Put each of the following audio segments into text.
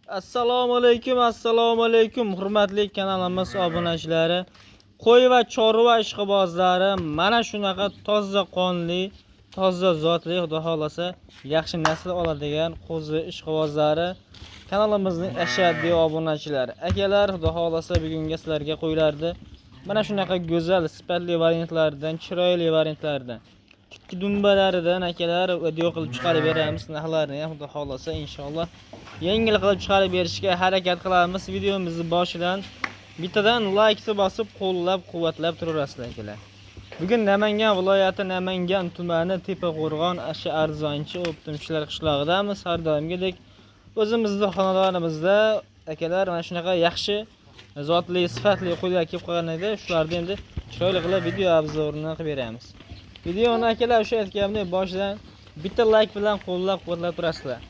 Assalomu alaykum, assalomu alaykum, hurmatli kanalimiz obunachilari, qo'y va chorva ishqibozlari, mana shunaqa toza qonli, toza zotli, xudo xohlasa, yaxshi nasl oladigan qo'zi ishqibozlari, kanalimizning ashaddiy obunachilari. Akalar, xudo xohlasa, bugungi sizlarga qo'ylarni mana shunaqa go'zal, sifatli variantlardan, chiroyli variantlardan, tikki dumbalaridan, akalar, video qilib chiqarib beramiz. Narxlarini ham, xudo xohlasa, inshaalloh yengil qilib chiqarib berishga harakat qilamiz. Videomizni boshidan bittadan laykni bosib, qo'llab quvvatlab turaverasizlar, akalar. Bugun Namangan viloyati, Namangan tumani, Tepaqo'rg'on, Asha arzonchi o'ptimchilar qishlog'idamiz. Har doimgidek o'zimizni xonadonimizda, akalar, mana shunaqa yaxshi zotli, sifatli qo'ylar kelib qolgan edi. Shularni endi chiroyli qilib video обзор ini qilib beramiz. Videoni, akalar, o'sha aytganimdek, boshidan bitta layk bilan qo'llab quvvatlab turasizlar.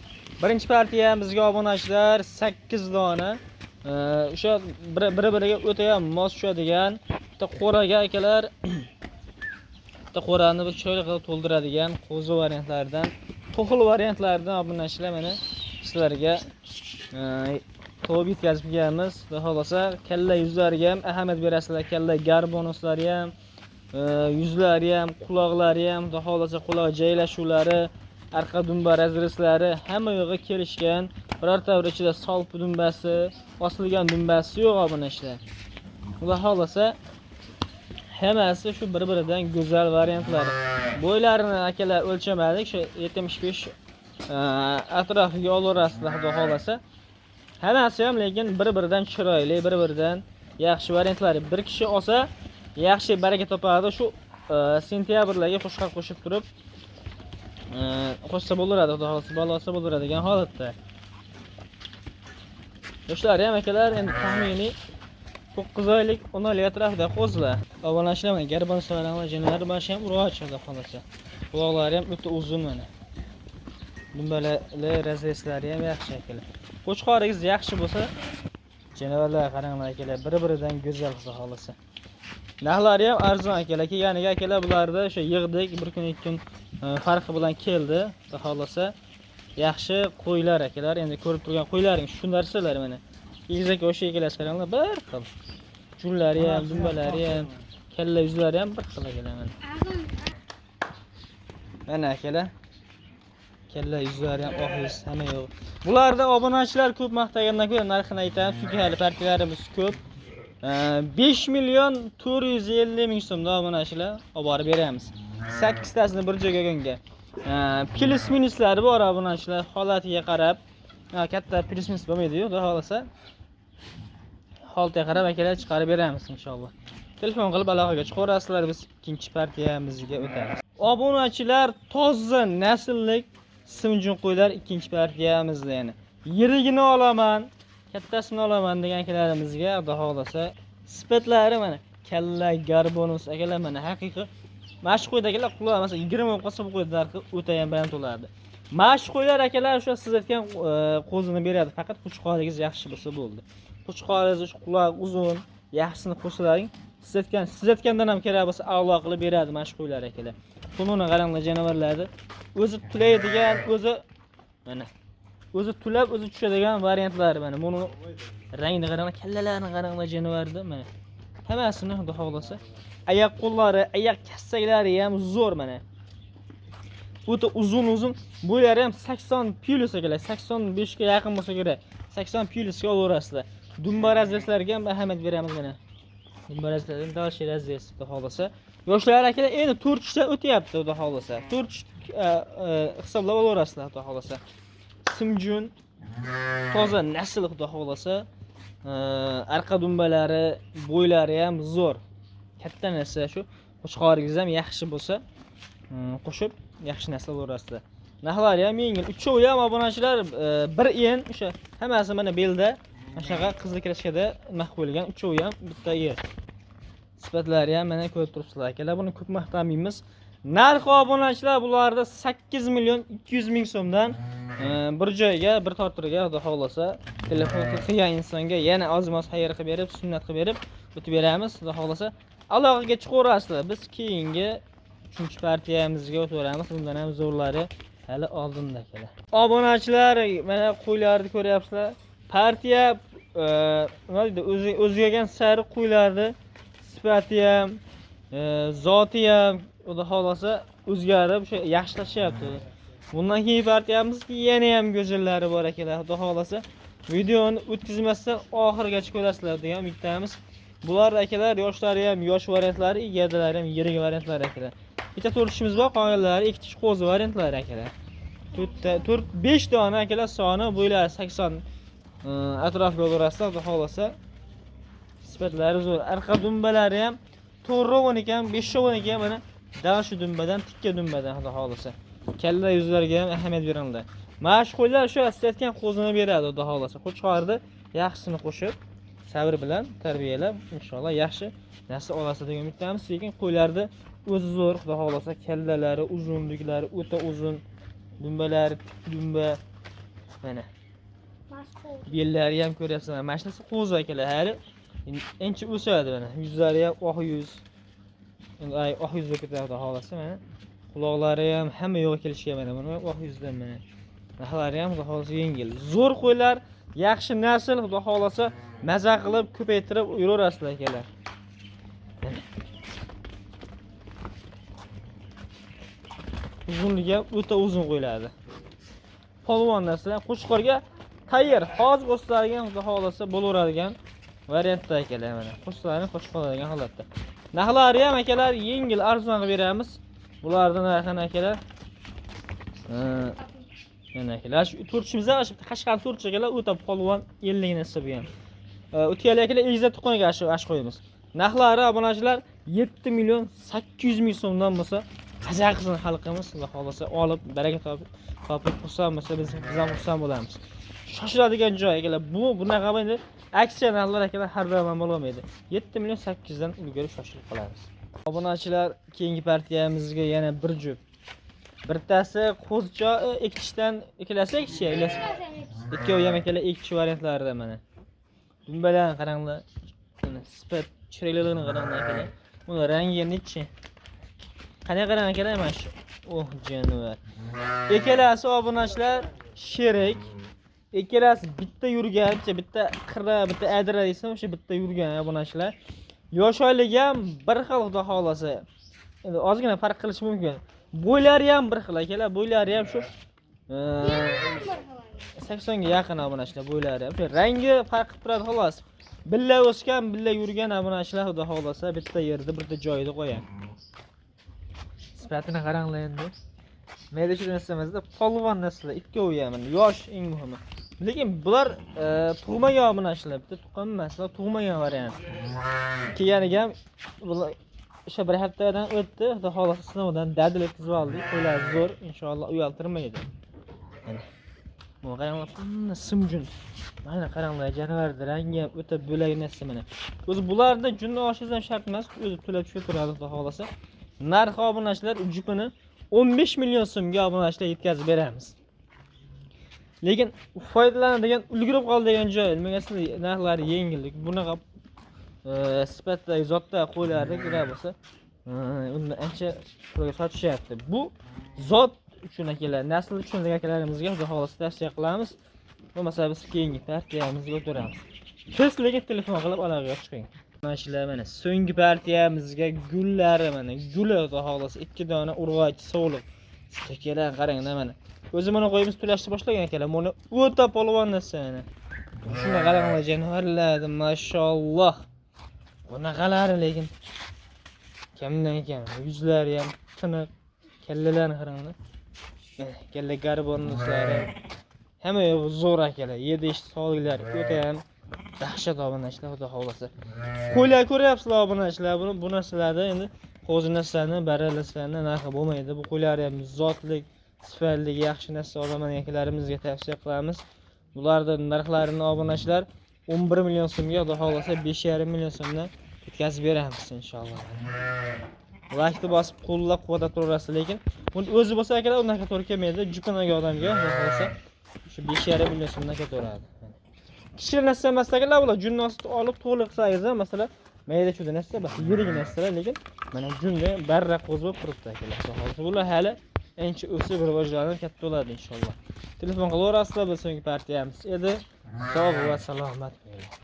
Birinchi partiyamizga, obunachilar, 8 dona o'sha bir biriga o'ta ham mos tushadigan, bitta qo'raga, akalar, bitta qo'rani bir chiroyli qilib to'ldiradigan qo'zi variantlaridan, to'xil variantlaridan, obunachilar, mana sizlarga to'g'ri yetkazib kelganmiz. Xudo xohlasa, kalla yuzlariga ham ahamiyat berasizlar, kalla garbonuslari ham, yuzlari ham, quloqlari ham, xudo xohlasa, quloq joylashuvlari, arqa dumba разрез lari, hamma yog'i kelishgan. Birorta bir ichida solpi dumbasi, osilgan dumbasi yo'q, obunachilar. Xudo xohlasa, hammasi shu bir biridan go'zal variantlari. Bo'ylarini, akalar, o'lchamadik, shu 75 atrofiga olaverasizlar, xudo xohlasa. Hammasi ham lekin bir biridan chiroyli, bir biridan yaxshi variantlari. Bir kishi olsa, yaxshi baraka topadi. Shu sentyabrlarga qo'shqor qo'shib turib qo'shsa bo'laveradi, xudo xohlasa, bola olsa bo'laveradigan holatda. Yoshlari ham, akalar, endi taxminiy 9 oylik, 10 oylik atrofida qo'zilar. Obunachilar, mana garbon janalar, boshi ham urg'och, xudo xohlasa. Quloqlari ham o'ta uzun mana. Dumbalari, разрез lari ham yaxshi, akalar. Qo'chqoringiz yaxshi bo'lsa, janavarlar qaranglar, akalar, bir-biridan go'zal, xudo xohlasa. Narxlari ham arzon, akalar. Kelganiga, akalar, bularni o'sha yig'dik, bir kun, 2 kun farqi bilan keldi. Xudo xohlasa, yaxshi qo'ylar, akalar. Endi ko'rib turgan qo'ylaring shu narsalar mana. Egizak o'sha ikkalasi, qaranglar, bir xil. Junlari ham, dumbalari ham, kalla yuzlari ham bir xil, akalar, mana. Mana, akalar. Kalla yuzlari ham, oq yuz, hamma yo'q. Bularda, obunachilar, ko'p maqtagandan ko'ra narxini aytamiz, chunki hali partiyalarimiz ko'p. 5 million 450 ming so'mda, obunachilar, olib borib beramiz. 8 tasini bir joyga olganga. Плюс minuslari bor, obunachilar, holatiga qarab. Ha, katta плюс минус bo'lmaydi-yu, xudo xohlasa. Holatiga qarab, akalar, chiqarib beramiz inshaalloh. Telefon qilib aloqaga chiqaverasizlar, biz ikkinchi partiyamizga o'tamiz. Obunachilar, toza nasllik simjun qo'ylar ikkinchi partiyamizda yana. Yirigini olaman, kattasini olaman degan akalarimizga, xudo xohlasa, sifatlari mana kalla garbonus, akalar, mana haqiqiy. Mana shu qo'yda, akalar, quloq masalan 20 bo'lib qolsa, bu qo'yda narxi o'ta ham baland bo'ladi. Mana shu qo'ylar, akalar, o'sha siz aytgan qo'zini beradi. Faqat qo'chqoringiz yaxshi bo'lsa bo'ldi. Qo'chqoringiz o'sha quloq uzun, yaxshisini qo'shsalaring, siz aytgandan ham kerak bo'lsa a'lo qilib beradi mana shu qo'ylar, akalar. Buni qaranglar, jonivorlarni. O'zi tulaydigan, o'zi mana o'zi tulab, o'zi tushadigan variantlari mana. Buni rangini qaranglar, kallalarini qaranglar jonivorni mana. Hammasini, xudo xohlasa, oyoq qo'llari, oyoq kassaklari ham zo'r mana. O'ta uzun uzun, bo'ylari ham 80 плюс, akalar, 85 ga yaqin bo'lsa kerak. 80 плюс ga olaverasizlar. Dumba разрез lariga ham ahamiyat beramiz mana. Dumba разрез laridan дальше разрез, xudo xohlasa. Yoshlar, akalar, endi 4 tishdan o'tyapti, xudo xohlasa. 4 tish hisoblab olaverasizlar, xudo xohlasa. Simjun toza nasl, xudo xohlasa. Arqa dumbalari, bo'ylari ham zo'r. Katta narsa shu. Qo'chqoringiz ham yaxshi bo'lsa, qo'shib yaxshi narsa olaverasizlar. Narxlari ham yengil. Uchovi ham, obunachilar, bir en o'sha hammasi mana belda mana shunaqa qizil крашка da nima qilib qo'yilgan, uchovi ham bitta yer. Sifatlari ham mana ko'rib turibsizlar, akalar. Buni ko'p maqtamaymiz. Narxi, obunachilar, bularda 8 million 200 ming so'mdan bir joyga, bir tortirga, xudo xohlasa, telefon qilgan insonga yana oz-moz xayr qilib berib, sunnat qilib berib o'tib beramiz, xudo xohlasa. Aloqaga chiqaverasizlar. Biz keyingi 3 partiyamizga o'taveramiz. Bundan ham zo'rlari hali oldinda, akalar. Obunachilar, mana qo'ylarni ko'ryapsizlar. Partiya nima deydi, o'zgargan sari qo'ylarni sifati ham, zoti ham xudo xohlasa o'zgarib, o'sha yaxshilashyapti. Bundan keyin partiyamiz yana ham go'zallari bor akalar, xudo xohlasa. Videoni o'tkazmasdan oxirigacha ko'rasizlar degan umiddamiz. Bular akalar yoshlari ham yosh variantlari, egalari ham yirik variantlari akalar. Bitta to'rt tishimiz bor, qolganlari ikki tish qo'zi variantlari akalar. To'rtta, 4 5 dona akalar soni bo'ylari 80 atrofga o'rasida xudo xohlasa. Sifatlari zo'r. Arqa dumbalari ham to'rtovniki ham, beshovniki ham mana dal shu dumbadan, tikka dumbadan xudo xohlasa. Kalla yuzlariga ham ahamiyat berildi. Mana shu qo'ylar shu siz aytgan qo'zini beradi xudo xohlasa. Qo'chqorni yaxshisini qo'shib, sabr bilan tarbiyalab, inshaalloh yaxshi narsa olasiz degan umiddamiz. Lekin qo'ylarni o'zi zo'r, xudo xohlasa, kallalari, uzunliklari o'ta uzun, dumbalari tik dumba. Mana bellari ham ko'ryapsizlar. Mana shunisi qo'zi akalar, hali ancha o'sadi mana. Yuzlari ham oq yuz. Endi ay oq yuz bo'lib ketadi xudo xohlasa mana. Quloqlari ham hamma yo'g'i kelishgan mana. Buni oq yuzdan mana. Narxlari ham xudo xohlasa yengil. Zo'r qo'ylar, yaxshi nasl, xudo xohlasa maza qilib ko'paytirib yuraverasizlar akalar. Uzunligi ham o'ta uzun qo'yiladi. Polvon narsalar qo'chqorga tayyor. Hozir qo'shlarga ham xudo xohlasa bo'laveradigan variantda akalar mana. Qo'shlarni qo'shib qoladigan holatda. Narxlari ham akalar yengil, arzon qilib beramiz. Bularning narxini akalar mana akalar shu to'rtishimizda shu Qashqar to'rtchi akalar o'ta polvon 50 narsa bo'lgan. O'tgan akalar egizak tuqqaniga shu ash qo'yamiz. Narxlari obunachilar 7 million 800 ming so'mdan bo'lsa, maza qilsin xalqimiz, xudo xohlasa olib baraka topib xursand bo'lsa biz ham xursand bo'lamiz. Shoshiladigan joy akalar, bu bunaqa endi aksiya narxlar akalar har doim ham bo'lmaydi. 7 million 800 dan ulgurib shoshilib qolamiz. Obunachilar, keyingi partiyamizga yana bir juft. Bittasi qo'zicho, ikkishdan ikkalasi ikkichi, ikkalasi ikkovi ham akalar ikki variantlarida mana. Dumbalarni qaranglar. Mana sifat chiroyliligini qaranglar akalar. Buni rangi nechi? Qanday qarang akalar mana shu. Oh jonivor. Ikkalasi obunachilar sherik. Ikkalasi bitta yurgan, bitta qirra, bitta adra desam, o'sha bitta yurgan obunachilar. Yosh oyligi ham bir xil xudo xohlasa. Endi ozgina farq qilishi mumkin. Bo'ylari ham bir xil akalar, bo'ylari ham shu 80 ga yaqin obunachilar bo'ylari ham. Shu rangi farq qilib turadi xolos. Billa o'sgan, billa yurgan obunachilar xudo xohlasa bitta yerda, bitta joyida qo'ygan. Sifatini qaranglar endi. Mayda shu narsa emasda, polvon narsalar ikkovi ham yosh eng muhimi. Lekin bular tug'magan obunachilar, bitta tuqqan emas, bular tug'magan variant. Kelganiga ham bular o'sha bir haftadan o'tdi, xudo xohlasa sinovdan dadil o'tkazib oldik. Qo'ylar zo'r, inshaalloh uyaltirmaydi. Mana. Bu qaranglar, simjun. Mana qaranglar, jonivorning rangi ham o'ta bo'lak narsa mana. O'zi bularda junni oshish ham shart emas, o'zi to'lab tushib turadi xudo xohlasa. Narxi obunachilar jupini 15 million so'mga obunachilar yetkazib beramiz. Lekin foydalanadigan ulgurib qoldi degan joy, nimaga narxlari yengillik. Bunaqa sifatdagi zotda qo'ylarni kerak bo'lsa, uni ancha pulga sotishyapti. Bu zot uchun akalar, nasl uchun degan akalarimizga xudo xohlasa tavsiya qilamiz. Bo'lmasa biz keyingi partiyamizga o'tiramiz. Tez lekin telefon qilib aloqaga chiqing. Mana shular mana so'nggi partiyamizga gullari mana guli xudo xohlasa 2 dona urg'ochi sovliq. Akalar qaranglar mana. O'zi mana qo'yimiz to'lashni boshlagan akalar. Buni o'ta polvon narsa mana. Shunga qaranglar jonivorlar, mashalloh. Bunaqalari lekin kamdan kam. Yuzlari ham tiniq, kallalarini qaranglar. Kalla garbonlari hamma yo'q zo'r akalar. Yedish sog'liklari o'ta ham dahshat obunachilar xudo xohlasa. Qo'ylar ko'ryapsizlar obunachilar, buni bu narsalarda endi qo'zi narsalarni, barra narsalarni narxi bo'lmaydi. Bu qo'ylar ham zotlik, sifatli, yaxshi narsa olaman akalarimizga tavsiya qilamiz. Bularning narxlarini obunachilar 11 million so'mga xudo xohlasa 5,5 million so'mdan yetkazib beramiz inshaalloh. Laykni bosib qo'llab-quvvatlab turaverasiz, lekin buni o'zi bo'lsa akalar unaqa to'g'ri kelmaydi. Jupanaga odamga xudo xohlasa shu 5,5 million so'mdan ketaveradi. Kichkina narsa emas akalar, bular junni ostida olib to'liq qilsangiz ham masalan mayda chuyda narsa, bas yirik narsalar, lekin mana junni barra qo'zib turibdi akalar. Xudo xohlasa bular hali Ancha o'sib, rivojlanib katta bo'ladi inshaalloh. Telefon qilaverasizlar, bu so'nggi partiyamiz edi. Sog' va salomat bo'ling.